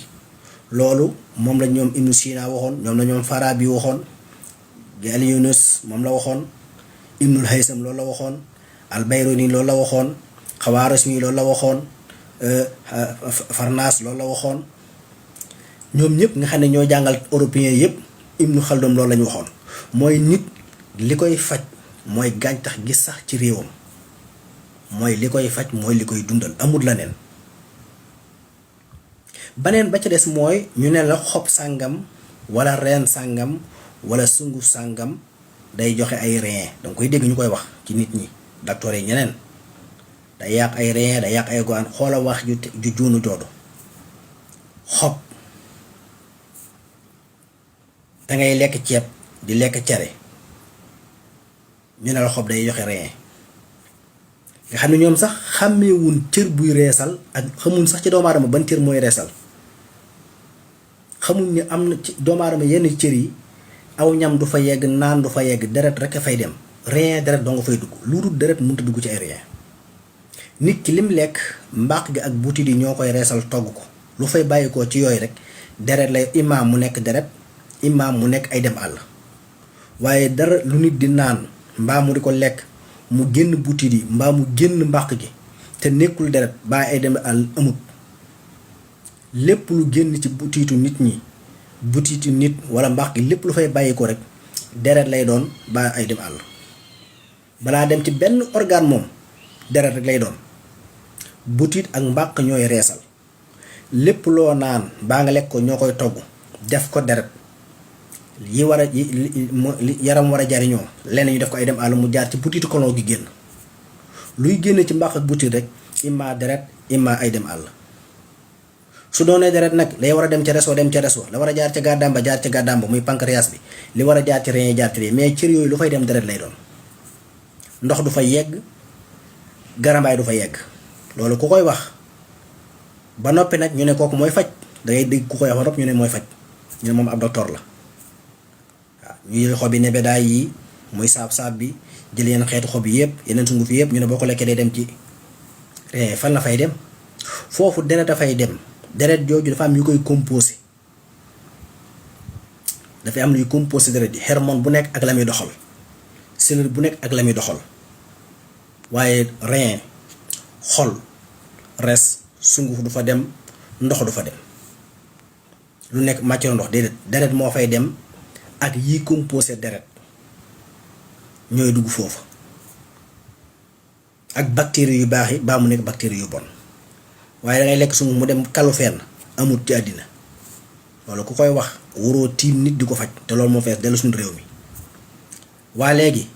loolu moom la ñoom Ibnu Sina waxoon ñoom la ñoom Farabi waxoon Galianus moom la waxoon Ibnul Haysam loolu la waxoon Al-Bayruni loolu la waxoon Xawaarismi loolu la waxoon Farnas loolu la waxoon ñoom ñëpp nga xam ne ñoo jàngal européen yëpp Ibnu Xaldun loolu la ñu waxoon mooy nit li koy faj mooy gàncax gi sax ci réewam mooy li koy faj mooy li koy dundal amul la neen baneen ba ca des mooy ñu ne la xob sàngam wala reen sàngam wala sunguf sàngam day joxe ay rein danga koy dégg ñu koy wax ci nit ñi docteur yi ñeneen day yàq ay rein day yàq ay goan xoola wax ju juunu joodu xob dangay lekk ceeb di lekk cere ñu ne la xob day joxe rein nga xam ne ñoom sax xàmmeewuñ cër buy reesal ak xamuñ sax ci doomu aadama ban cër mooy reesal xamuñ ni am na ci doomu aadama yenn cër yi aw ñam du fa yegg naan du fa yegg deret rek a fay dem rein deret doo nga fay dugg lu dul deret mënut a dugg ci ay rein nit ki lim lekk mbàq gi ak butit yi ñoo koy reesal togg ko lu fay bàyyikoo ci yooyu rek deret lay imaam mu nekk deret imaam mu nekk ay dem àll waaye dara lu nit di naan mbaa mu di ko lekk mu génn butit yi mbaa mu génn mbàq gi te nekkul deret baa ay dem àll amut lépp lu génn ci butitu nit ñi butitu nit wala mbàq gi lépp lu fay bàyyi ko rek deret lay doon baa ay dem àll balaa dem ci benn organe moom deret rek lay doon butit ak mbàq ñooy reesal lépp loo naan baa nga lekk ko ñoo koy togg def ko deret yi war a yaram war a jariñoo lenn ñu def ko ay dem àll mu jaar ci butitu kolon gi génn luy génn ci mbàq ak butit rek imma deret imma ay dem àll su doonee deret nag lay war a dem ca reso dem ca reso la war a jaar ca gàddaam ba jaar ca gàddaam ba muy pancréas bi li war a jaar ci rein yi jaar ci rein mais cër yooyu lu fay dem deret lay doon ndox du fa yegg garambaay du fa yegg loolu ku koy wax ba noppi nag ñu ne kooku mooy faj dangay dégg ku koy wax ba noppi ñu ne mooy faj ñu ne moom ab docteur la waaw ñu jël xobi nebedaay yi muy saab-saab bi jël yeneen xeetu xob yi yëpp yeneen sunguf yi yëpp ñu ne boo ko lekkee day dem ci rein fan la fay dem foofu deret dafay dem deret jooju dafa am yu koy composé dafay am luy composé deret yi hormone bu nekk ak la muy doxal cellule bu nekk ak la muy doxal waaye rein xol res sunguf du fa dem ndox du fa dem lu nekk matière ndox déedéet deret moo fay dem ak yi composé deret ñooy dugg foofu ak bactéries yu baax yi baa mu nekk bactéries yu bon waaye dangay lekk sunguf mu dem kalu fenn amut ci àddina loolu ku koy wax waroo tiim nit di ko faj te loolu moo fees dellu suñu réew mi waa léegi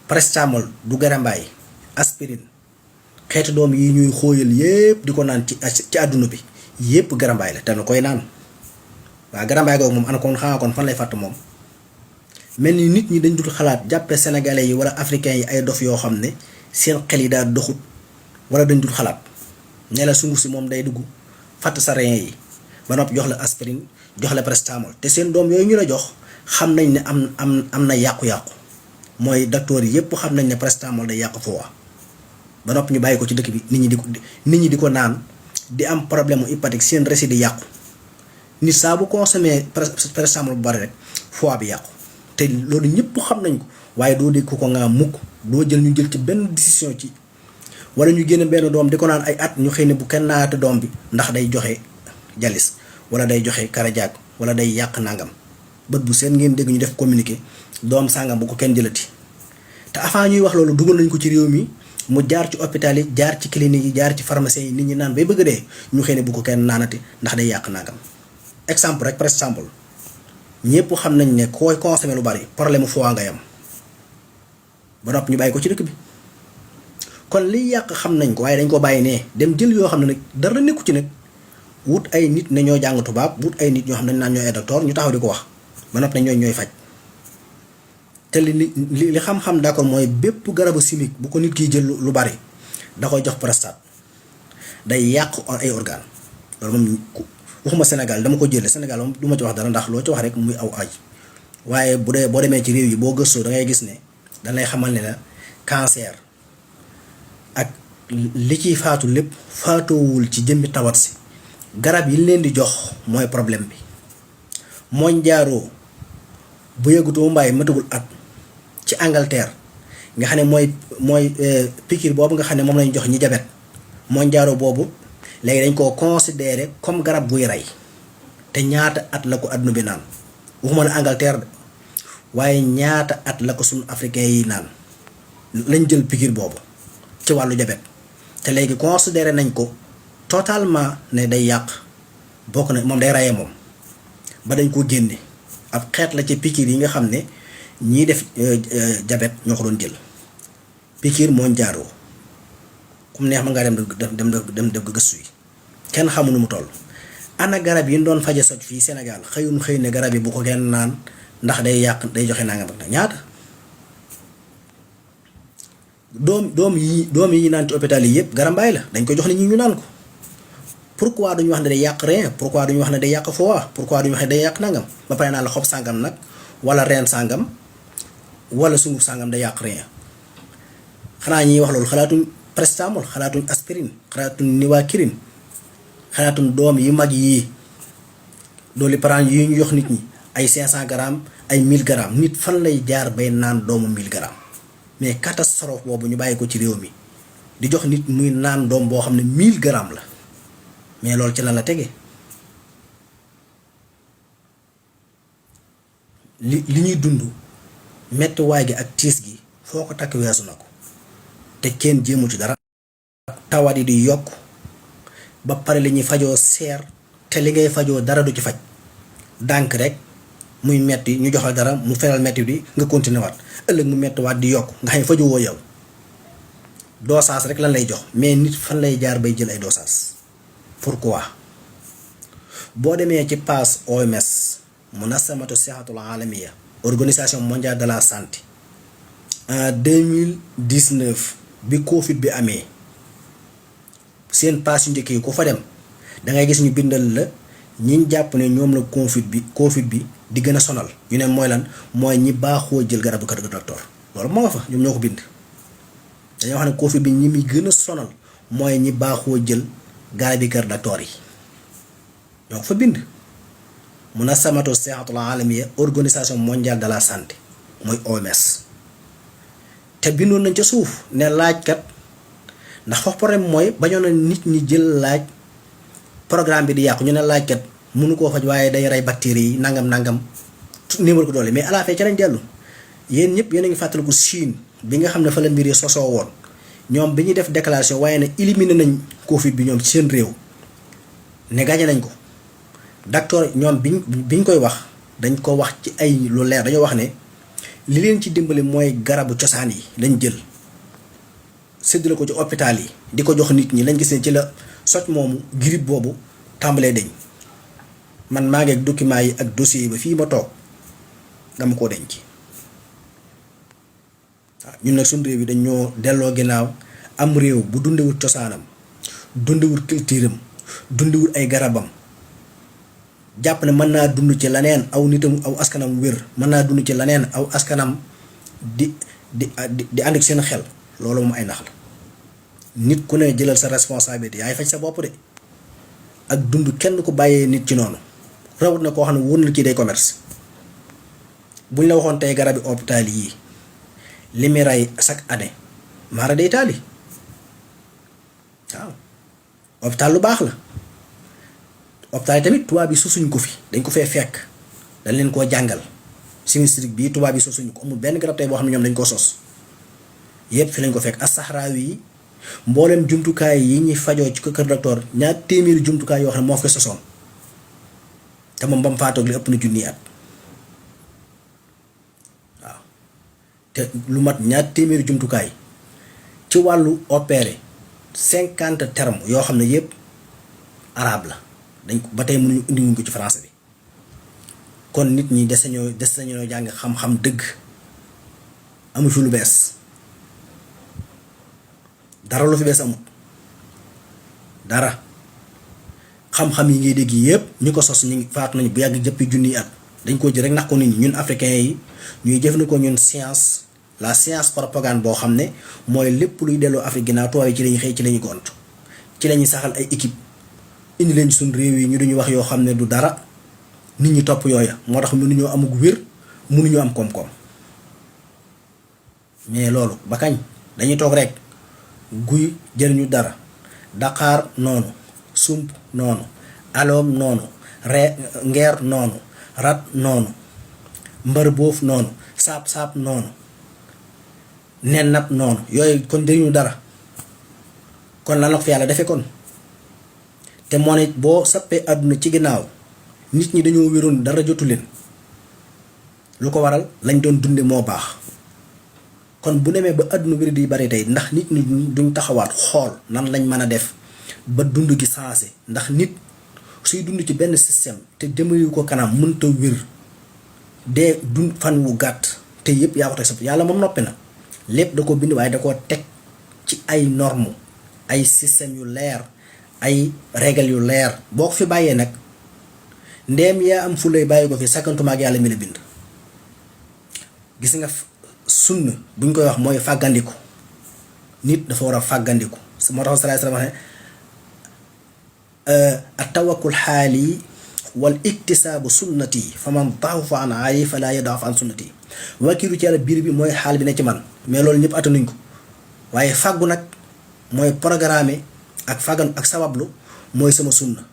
paracetamol du garambaay aspirine xeetu doom yi ñuy xóoyal yépp di ko naan ci àdduna bi yépp garambaay la te na koy naan waa garambaay googu moom ana kon xanaa kon fan lay fàtt moom mel ni nit ñi dañ dul xalaat jàppe sénégalais yi wala africains yi ay dof yoo xam ne seen xel yi daal doxut wala dañ dul xalaat ne la sunguf si moom day dugg fàtt sa rein yi ba noppi jox la aspirine jox la paracetamol te seen doom yooyu ñu la jox xam nañ ne am na yàqu-yàqu mooy docteur yi yépp xam nañ ne paracetamol day yàqu foofa ba noppi ñu bàyyi ko ci dëkk bi nit ñi di ko naan di am problème mu hépatique seen récit di yàqu nit saa bu consommé paracetamol bu bari rek foie bi yàqu te loolu ñëpp xam nañ ko waaye doo dégg ko nga mukk doo jël ñu jël ci benn décision ci wala ñu génne benn doom di ko naan ay at ñu xëy ne bu kenn naata doom bi ndax day joxe jalis wala day joxe karajaag wala day yàq nangam bët bu seen ngeen dégg ñu def communiqué doom sàngam bu ko kenn jëlati te avant ñuy wax loolu dugal nañ ko ci réew mi mu jaar ci hôpital yi jaar ci clinique yi jaar ci pharmacie yi nit ñi naan bay bëgg dee ñu xëy ne bu ko kenn naanati ndax day yàq nangam exemple rek par exemple ñëpp xam nañ ne koy consommer lu bari problème foie nga yam ba nopp ñu bàyyi ko ci dëkk bi kon liy yàq xam nañ ko waaye dañ ko bàyyi ne dem jël yoo xam ne nag dara nekku ci nag wut ay nit ne ñoo jàng tubaab wut ay nit ñoo xam ne naan ñooy ay docteur ñu taxaw di ko wax ba nopp ne ñooy faj te li xam-xam d'accord mooy bépp garabu chimique bu ko nit kiy jël lu bari da koy jox prostate day yàq ay organe loolu moom waxuma Sénégal dama ko jëlee Sénégal moom du ma ci wax dara ndax loo ci wax rek muy aw aj waaye bu dee boo demee ci réew yi boo gëstoo da ngay gis ne dañ lay xamal ne la cancer ak li ciy faatu lépp faatoowul ci jëmmi tawat si garab yi leen di jox mooy problème bi Monjaro bu yëgutoo mbaay matagul at ci Angleterre nga xam ne mooy piqûre boobu nga xam ne moom lañ jox ñi jabet Monjaro boobu léegi dañ koo considéré comme garab guy rey te ñaata at la ko adduna bi naan waxuma la Angleterre de waaye ñaata at la ko suñu africain yi naan lañ jël piqûre boobu ci wàllu jabet te léegi considéré nañ ko totalement ne day yàq bokk na moom day reyee moom ba dañ ko génne ab xeet la ci piqûre yi nga xam ne ñii def jabet ñoo ko doon jël piqûre Monjaro kum neex ma nga dem def gëstu yi kenn xamu nu mu toll ana garab yi ñu doon faje soj fii Sénégal xëy ne garab yi bu ko kenn naan ndax day yàq day joxe nangam ak ñaata doom yi naan ci hôpital yi yëpp garambaay la dañ ko jox nit ñi ñu naan ko pourquoi duñu wax ne day yàq rein pourquoi duñu wax ne day yàq foie pourquoi duñu wax ne day yàq nangam ba pare naan la xob sàngam nag wala reen sàngam wala sunguf sàngam day yàq rein xanaa ñiy wax loolu xalaatuñ prestamol xalaatuñ aspirine xalaatuñ niwakirin xalaatuñ doom yi mag yii dooli parent yi ñu jox nit ñi ay 500 grammes ay 1000 grammes nit fan lay jaar bay naan doomu 1000 grammes mais catastrophe boobu ñu bàyyi ko ci réew mi di jox nit muy naan doom boo xam ne 1000 grammes la mais loolu ci lan la tege li ñuy dund mettiwaay gi ak tiis gi foo ko takk weesu na ko te kenn jéemu ci dara tawat yi di yokk ba pare li ñuy fajoo seer te li ngay fajoo dara du ci faj dànk rek muy metti ñu jox la dara mu feral metti bi nga continuer waat ëllëg mu mettiwaat di yokk nga xam ne fajoo woo yow dosage rek lan lay jox mais nit fan lay jaar bay jël ay dosage pourquoi boo demee ci page OMS Munassamatu Sihatul Alamiya organisation mondiale de la santé en 2019 bi Covid bi amee seen page yu njëkk yi ku fa dem da ngay gis ñu bindal la ñi jàpp ne ñoom la Covid bi di gën a sonal ñu ne mooy lan mooy ñi baaxoo jël garabu kër docteur loolu moo nga fa ñoom ñoo ko bind dañoo wax ne Covid bi ñi muy gën a sonal mooy ñi baaxoo jël garabi kër docteur yi ñoo ko fa bind Munassamatu Sihatul Alamiya organisation mondiale de la santé mooy OMS te bindoon nañ ca suuf ne laajkat ndax foofu problème mooy bañoon na nit ñi jël laaj programme bi di yàqu ñu ne laajkat mënu koo faj waaye day rey bactéries yi nangam néewal ko doole mais à la fin ca lañ dellu yéen ñëpp yéen a ngi fàttaliku Chine bi nga xam ne fa la mbir yi sosoo woon ñoom bi ñuy def déclaration waaye ne éliminé nañ Covid bi ñoom ci seen réew ne gagné nañ ko docteur ñoom biñ koy wax dañ ko wax ci ay lu leer dañoo wax ne li leen ci dimbali mooy garabu cosaan yi lañ jël séddale ko ci hôpital yi di ko jox nit ñi lañ gis ne ci la soj moomu grippe boobu tàmbalee deñ man maa ngi ak document yi ak dossier yi ba fii ma toog dama koo denc waaw ñun nag suñu réew yi dañoo delloo ginnaaw am réew bu dundewul cosaanam dundewul culture am dundewul ay garabam jàpp ne mën naa dund ci leneen aw nitam aw askanam wér mën naa dund ci leneen aw askanam di ànd ak seen xel loolu moom ay nax la nit ku ne jëlal sa responsabilité yaay faj sa bopp de ak dund kenn ku bàyyee nit ci noonu rawat na koo xam ne wóor na kii day commerce buñ la waxoon tey garabi hôpital yii li muy rey chaque année mara day taali waaw hôpital lu baax la hôpital yi tamit tubaab bi sosuñ ko fi dañ ko fee fekk dañ leen koo jàngal sinistrik bii tubaab bi sosuñ ko amul benn garab tey boo xam ne ñoom dañ ko sos yépp fi lañ ko fekk as-Sahraawi yi mboolem jumtukaay yi ñuy fajoo ci kër docteur ñaar téeméeri jumtukaay yoo xam ne moo fi sosoon te moom ba mu faatoog li ëpp na junni at waaw te lu mat ñaar téeméeri jumtukaay ci wàllu opéré 50 termes yoo xam ne yépp arabe la dañ ko ba tey mënuñu indi wuñ ko ci français bi kon nit ñi des nañoo jàng xam-xam dëgg amu fi lu bees dara lu fi bees amut dara xam-xam yi ngay dégg yépp ñu ko sos ñu ngi faatu nañu bu yàgg jëppi junniy at dañ ko jël rek nax ko nit ñi ñun africains yi ñuy jëfandikoo ñun science la science propagande boo xam ne mooy lépp luy delloo Afrique ginnaaw tubaab yi ci lañuy xëy ci lañuy gont ci lañuy saxal ay équipe indi leen ci suñ réew yi ñu duñu wax yoo xam ne du dara nit ñi topp yooya moo tax mënuñoo amug wér mënuñoo am koom-koom mais loolu ba kañ dañuy toog rek guy jëriñu dara daqaar noonu sump noonu aloom noonu ngeer noonu rat noonu mbër boof noonu saab-saab noonu nen nab noonu yooyu kon jëriñu dara kon lan la ko fi yàlla defe kon te moo ne boo sappee àdduna ci ginnaaw nit ñi dañoo wéroon dara jotu leen lu ko waral lañ doon dunde moo baax kon bu demee ba àdduna wéri di bari tey ndax nit ñi duñ taxawaat xool nan lañ mën a def ba dund gi sensé ndax nit suy dund ci benn système te jëmale ko kanam mënta wér dee dund fan wu gàtt te yëpp yaa ko teg sa yàlla moom noppi na lépp da ko bind waaye da koo teg ci ay normes ay systèmes yu leer ay règles yu leer boo ko fi bàyyee nag ndeem yaa am fulay bàyyi ko fi sakkantumaak yàlla mi la bind gis nga sunna buñ koy wax mooy fàggandiku nit dafa war a fàggandiku moo tax sallallahu alayhi wasallam wax ne at-tawakkul xaali wal iktisaabu sunnati fa man daxafa an aali fala yadaaf an sunnati wakiilu ci yàlla biir bi mooy xaal bi ne ci man mais loolu ñëpp attanuñ ko waaye fàggu nag mooy programme ak fàggan ak sabablu mooy sama sunna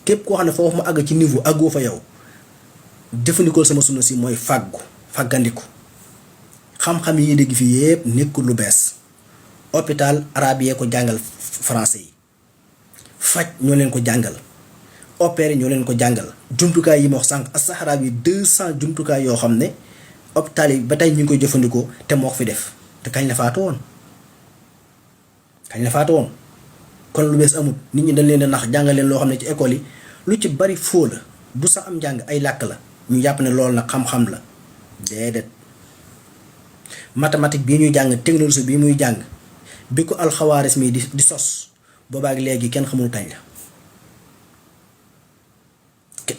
képp koo xam ne foofu ma àgg ci niveau àggoo fa yow jëfandikoo sama sunna si mooy fàggandiku xam-xam yi dégg fii yépp nekkul lu bees hôpital arabe yee ko jàngal français yi faj ñoo leen ko jàngal opéré ñoo leen ko jàngal jumtukaay yi ma wax sànq as-Sahraawi yi 200 jumtukaay yoo xam ne hôpital yi ba tey ñu ngi koy jëfandikoo te moo ko fi def te kañ la faatu woon kon lu bees amut nit ñi dañ leen di nax jàngal leen loo xam ne ci école yi lu ci bari foo la bu sax am njàng ay làkk la ñu jàpp ne loolu nag xam-xam la déedéet mathématique bii ñuy jàng technologie bii muy jàng bi ko alxawaaris mi di sos boobaak léegi kenn xamul kañ la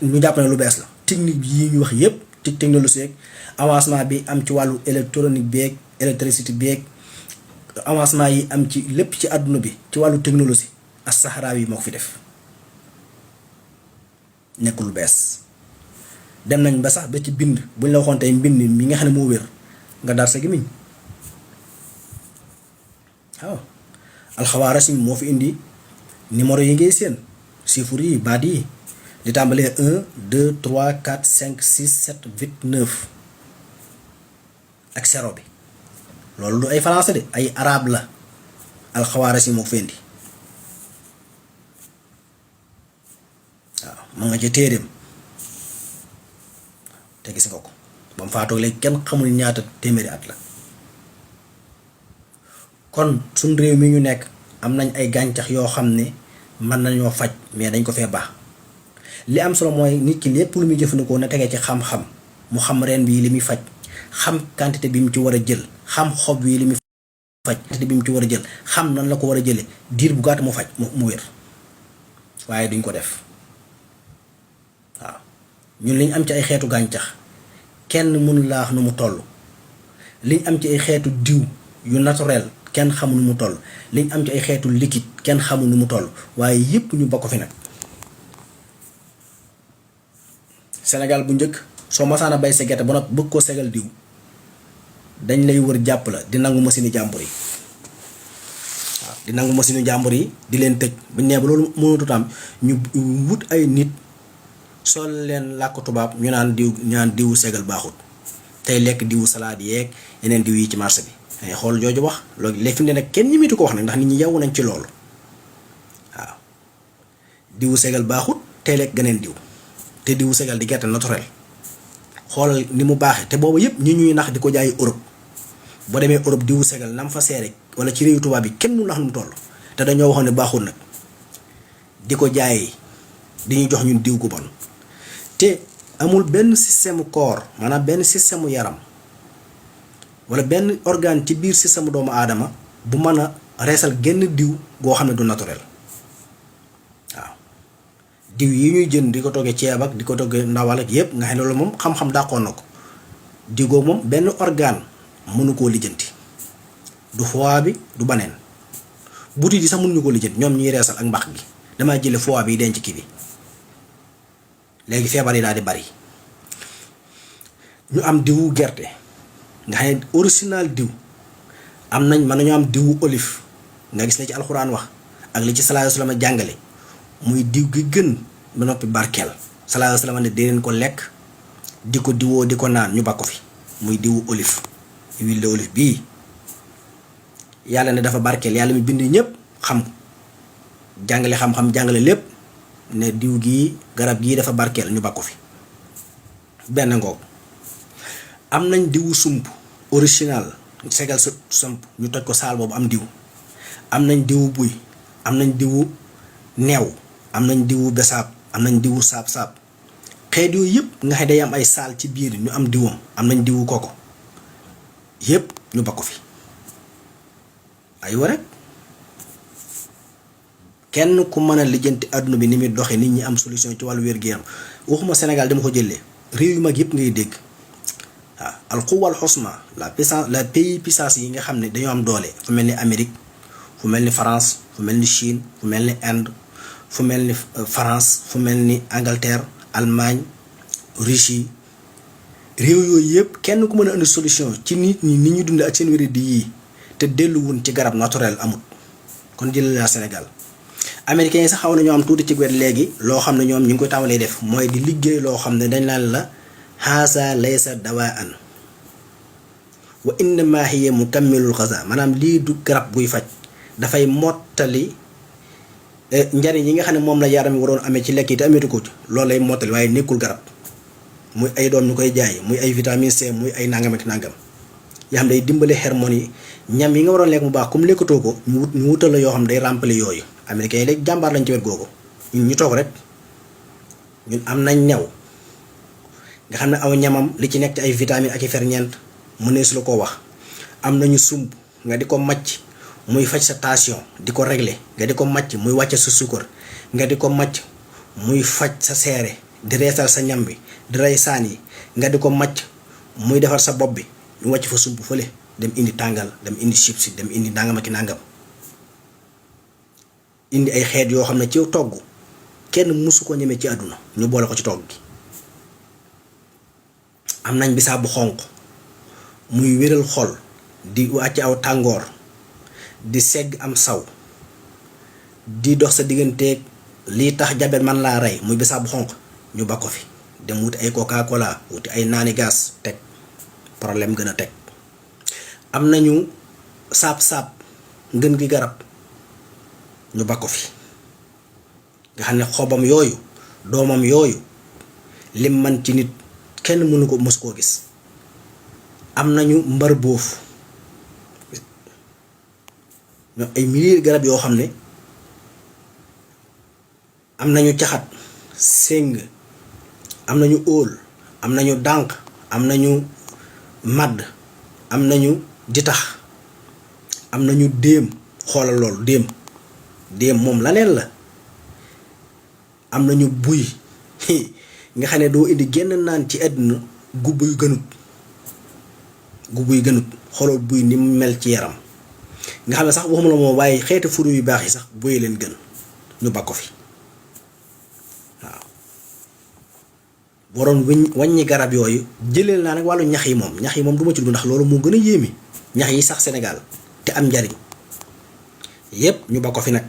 ñu jàpp ne lu bees la technique yi ñu wax yépp ci technologie yeeg avancement bi am ci wàllu électronique beeg électricité beeg avancement yi am ci lépp ci àdduna bi ci wàllu technologie as-Sahraawi yi moo ko fi def nekk lu bees dem nañ ba sax ba ci bind buñ la waxoon tey mbind mi nga xam ne moo wér nga dar sa gémmiñ waaw alxawaaris mi moo fi indi numéro yi ngay seen chiffres yi baat yi di tàmbalee 1 2 3 4 5 6 7 8 9 ak zéro bi loolu du ay français de ay arabe la alxawaaris yi moo ko fi indi waaw ma nga ci téeréem te gis nga ko ba mu faatoo léegi kenn xamul ñaata téeméeri at la kon suñ réew mi ñu nekk am nañ ay gàncax yoo xam ne mën nañoo faj mais dañ ko fee baax li am solo mooy nit ki lépp lu muy jëfandikoo na tegee ci xam-xam mu xam reen bi li muy faj xam quantité bi mu ci war a jël xam xob wi li muy faj quantité bi mu ci war a jël xam nan la ko war a jëlee diir bu gàtt mu faj mu wér waaye duñ ko def waaw ñun liñ am ci ay xeetu gàncax kenn mënu laa wax nu mu toll liñ am ci ay xeetu diw yu naturel kenn xamul nu mu toll liñ am ci ay xeetu liquide kenn xamul nu mu toll waaye yépp ñu bokk fi nag Sénégal bu njëkk soo masaana bay sa gerte ba noppi bëgg koo segal diw dañ lay wër jàpp la di nangu machine jàmbur yi waaw di nangu machine jàmbur yi di leen tëj bu ñu nee ba loolu mënatut am ñu wut ay nit sol leen làkk tubaab ñu naan diwu segal baaxut tey lekk diwu salade yeeg yeneen diw yi ci marché bi ay xool jooju wax loolu léegi fi mu ne nag kenn ñimitu ko wax nag ndax nit ñi yeewu nañ ci loolu waaw diwu segal baaxut tey lekk geneen diw te diwu segal di gerte naturel xoolal ni mu baaxee te boobu yëpp ñi ñuy nax di ko jaayi Europe boo demee Europe diwu segal nam fa seere wala ci réewu tubaab bi kenn mu nax nu mu toll te dañoo waxoon ne baaxul nag di ko jaayi di ñu jox ñun diw gu bon te amul benn système corps maanaam benn système yaram wala benn organe ci biir système doomu aadama bu mën a reesal genn diw goo xam ne du naturel waaw diw yi ñuy jënd di ko toggee ceeb ak di ko toggee ndawal ak yépp nga xam ne loolu moom xam-xam dàqoon na ko diw googu moom benn organe mënu koo lijjanti du foie bi du baneen butit yi sax mënuñu koo lijjanti ñoom ñuy reesal ak mbax gi damaa jële foie bi denc kii bi léegi feebar yi daal di bari ñu am diwu gerte nga xam ne original diw am nañ mën nañu am diwu olive nga gis ne ci alxuraan wax ak li ci sallallahu alayhi wasallam jàngale muy diw gi gën ba noppi barkeel sallallahu alayhi wasallam ne dee leen ko lekk di ko diwoo di ko naan ñu bakko fi muy diwu olive huile de olive bii yàlla ne dafa barkeel yàlla mi bind ñëpp xam jàngale xam-xam jàngale lépp ne diw gii garab gii dafa barkeel ñu bakko fi benn ngoog am nañ diwu sump original segal sa sump ñu toj ko saal boobu am diw am nañ diwu buy am nañ diwu neew am nañ diwu besaab am nañ diwu saab-saab xeet yooyu yëpp nga xam day am ay saal ci biir ñu am diwam am nañ diwu koko yëpp ñu bakko fi ay wa rek kenn ku mën a lijjanti àdduna bi ni muy doxee nit ñi am solution ci wàllu wér-gu-yaram waxuma Sénégal dama ko jëlee réew yu mag yëpp ngay dégg waaw alquwal xosma la puissance la pays puissance yi nga xam ne dañoo am doole fu mel ni Amérique fu mel ni France fu mel ni Chine fu mel ni Inde fu mel ni France fu mel ni Angleterre Allemagne Russie réew yooyu yëpp kenn ku mën a indi solution ci nit ñi ni ñu dund ak seen wér di yii te delluwun ci garab naturel amut kon jëlee la Sénégal américains yi sax xaw na ñoo am tuuti ci wet léegi loo xam ne ñoom ñu ngi koy tàmbalee def mooy di liggéey loo xam ne dañ naan la haasa laysa dawaan wa innama hiya mukammilul xaza maanaam lii du garab guy faj dafay mottali njariñ yi nga xam ne moom la yaram waroon amee ci lekk yi te ameetu ko ci loolu lay mottali waaye nekkul garab muy ay doom ñu koy jaay muy ay vitamine C muy ay nangam ak nangam yoo xam day dimbale hormones yi ñam yi nga waroon lekk mu baax comme lekkatoo ko ñu wutal la yoo xam day remplir yooyu américains yi léegi jàmbaar lañ ci wet googu ñun ñu toog rek ñun am nañ ñaw nga xam ne aw ñamam li ci nekk ci ay vitamines ak i ferñeent mënees la ko wax am nañu sump nga di ko màcc muy faj sa tension di ko régler nga di ko màcc muy wàcce sa suukar nga di ko màcc muy faj sa seere di reesal sa ñam bi di rey saan yi nga di ko màcc muy defar sa bopp bi ñu wàcc fa sump fële dem indi tàngal dem indi chips dem indi nangam ak i nangam indi ay xeet yoo xam ne ci togg kenn mësu ko ñemee ci àdduna ñu boole ko ci togg gi am nañ bisaab bu xonq muy wéral xol di wàcc aw tàngoor di segg am saw di dox sa digganteeg lii tax jabet man laa rey muy bisaab bu xonq ñu ba ko fi dem wuti ay coca cola wuti ay naani gas teg problème gën a teg am nañu saab-saab ngën gi garab ñu ba ko fi nga xam ne xobam yooyu doomam yooyu lim man ci nit kenn mënu ko mës koo gis am nañu mbar boof ñoom ay milliers garab yoo xam ne am nañu caxat séng am nañu óol am nañu dànq am nañu màdd am nañu ditax am nañu déem xoolal loolu déem moom laneen la am nañu buy nga xam ne doo indi genn naan ci àdduna gubb yu gënut xoolal buy ni mu mel ci yaram nga xam ne sax waxuma la moom waaye xeeti furu yu baax yi sax buy leen gën ñu ba ko fi waaw waroon wàññi garab yooyu. jëleel naa nag wàllu ñax yi moom du ma ci dugg ndax loolu moo gën a yéeme ñax yi sax Sénégal te am njariñ yépp ñu ba ko fi nag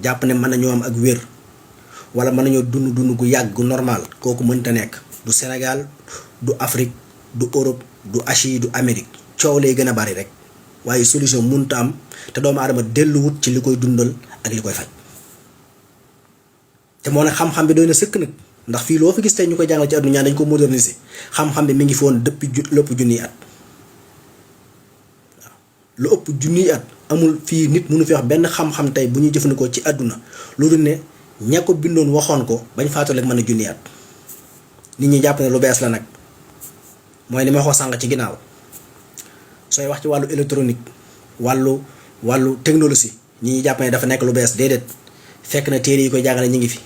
jàpp ne mën nañoo am ak wér wala mën nañoo dund gu yàgg gu normal kooku mënta nekk. du Sénégal du Afrique du Europe du Asie du Amérique coow lay gën a bari rek waaye solution mënta am te doomu aadama delluwut ci li koy dundal ak li koy faj. te moo ne xam-xam bi doy na sëkk nag ndax fii loo fi gis tey ñu koy jàngal ci àdduna dañ ko moderniser xam-xam bi mi ngi fi woon depuis lu ëpp junniy at. waaw lu ëpp junniy at amul fii nit mënu fi wax benn xam-xam tey bu ñuy jëfandikoo ci àdduna loolu ne ña ko bindoon waxoon ko bañ faatu rek mën a junniy at. nit ñi jàpp ne lu bees la nag mooy li ma wax sànq ci ginnaaw sooy wax ci wàllu électronique wàllu technologie ñi jàpp ne dafa nekk lu bees déedéet fekk na téere yi koy jàngale ñu ngi fi.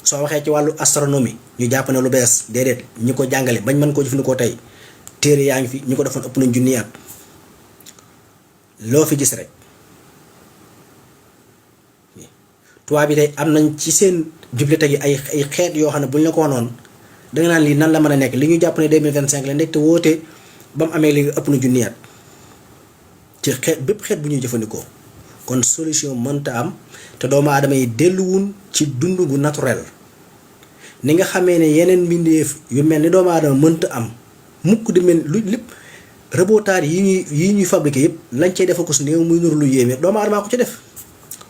soo waxee ci wàllu astronomie ñu jàpp ne lu bees déedéet ñi ko jàngale bañ mën koo jëfandikoo tey téere yaa ngi fi ñi ko defoon ëpp nañ junni at. loo fi gis rek tubaab bi tey am nañ ci seen bibliothèque yi ay xeet yoo xam ne buñ la ko wanoon danga naan lii nan la mën a nekk li ñu jàpp ne 2025 la nekk te woote ba mu amee léegi ëpp na junni at ci xeet bépp xeet bu ñuy jëfandikoo. kon solution mënta am te doomu aadama yi delluwun ci dund gu naturel ni nga xamee ne yeneen mbindeef yu mel ni doomu aadama mënta am mukk di mel lu lépp rebotaar yi ñuy fabriqué yëpp lañ cay defa ko su néew muy nur lu yéeme doomu aadama ko ci def.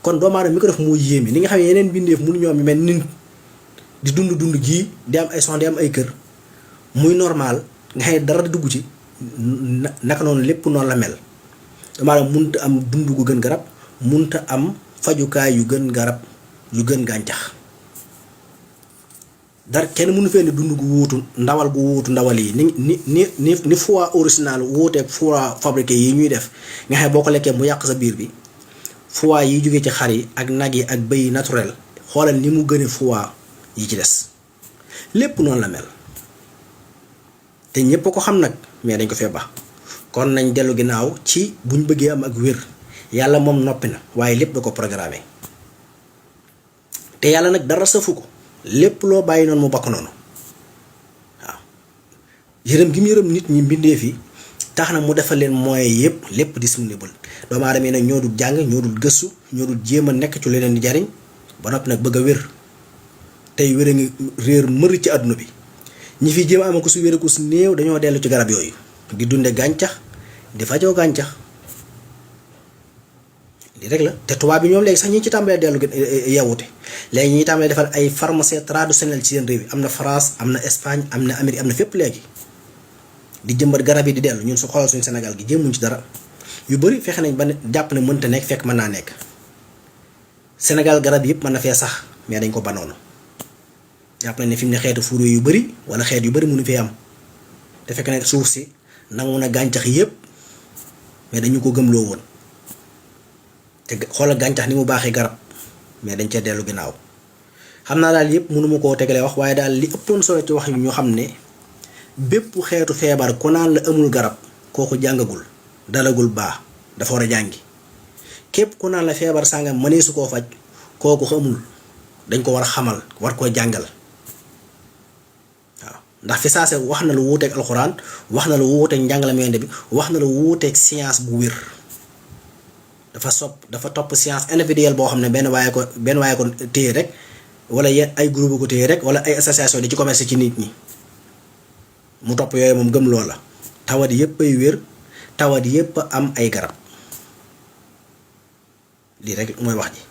kon doomu aadama mi ko def moo yéeme ni nga xam ne yeneen mbindeef mënuñoo am yu mel ni di dund gii di am ay soxna di am ay kër muy normal nga xam ne dara dugg ci naka noonu lépp noonu la mel. maanaam munta am dund gu gën garab munta am fajukaay yu gën garab yu gën gàncax dara kenn mënu fee ne dund gu wuutu ndawal gu wuutu ndawal yi ni foie original wuuteeg foie fabriqué yi ñuy def nga xam ne boo ko lekkee mu yàq sa biir bi. foie yi jógee ci xar yi ak nag yi ak bëy yi naturel xoolal ni mu gëne foie yi ci des lépp noonu la mel te ñépp ko xam nag mais dañ ko fee baax. kon nañ dellu ginnaaw ci buñ bëggee am ak wér yàlla moom noppi na waaye lépp da ko programmé te yàlla nag dara safu ko lépp loo bàyyi noonu mu bakk noonu waaw yërëm gi mu yërëm nit ñi mbindeef yi tax na mu defal leen moyens yëpp lépp disponible doomu aadama yi nag ñoo dul jàng ñoo dul gëstu ñoo dul jéem a nekk ci lu leen di jariñ ba noppi nag bëgg a wér tey wér a ngi réer mër ci àdduna bi ñi fi jéem a am ko su wér ko su néew dañoo dellu ci garab yooyu di dunde gàncax di fajoo gàncax lii rek la te tubaab bi ñoom léegi sax ñi ci tàmbalee dellu yewute léegi ñi tàmbalee defal ay pharmacie traditionnelle ci seen réew yi am na France am na Espagne am na Amérique am na fépp léegi di jëmbat garab yi di dellu ñun su xoolal suñu Sénégal gi jéemuñ ci dara yu bëri fexe nañ ba ne jàpp ne mënta nekk fekk mën naa nekk Sénégal garab yëpp mën na fee sax mais dañ ko banoonu jàpp nañ ne fi mu ne xeetu fuuro yu bëri wala xeet yu bëri mënu fee am te fekk ne suuf si nangu na gàncax yëpp mais dañu ko gëmloo woon te xoolal gàncax ni mu baaxee garab mais dañ cee dellu ginnaaw xam naa daal yëpp mënuma koo tegalee wax waaye daal li ëppoon solo ci wax yi ñu xam ne bépp xeetu feebar ku naan la amul garab kooku jàngagul dalagul baax dafa war a jàngi képp ku naan la feebar sàngam mënee su koo faj kooku xamul dañ ko war a xamal war koo jàngal waaw ndax fi saase wax na lu wuuteeg alxuraan wax na lu wuuteeg njàngalam yonent bi wax na lu wuuteeg science bu wér dafa topp science individuelle boo xam ne benn waaye ko téye rek wala ay groupe ko téye rek wala ay association di ci commerce ci nit ñi mu topp yooyu moom gëm loola tawat yépp ay wér tawat yépp am ay garab lii rek mooy wax ji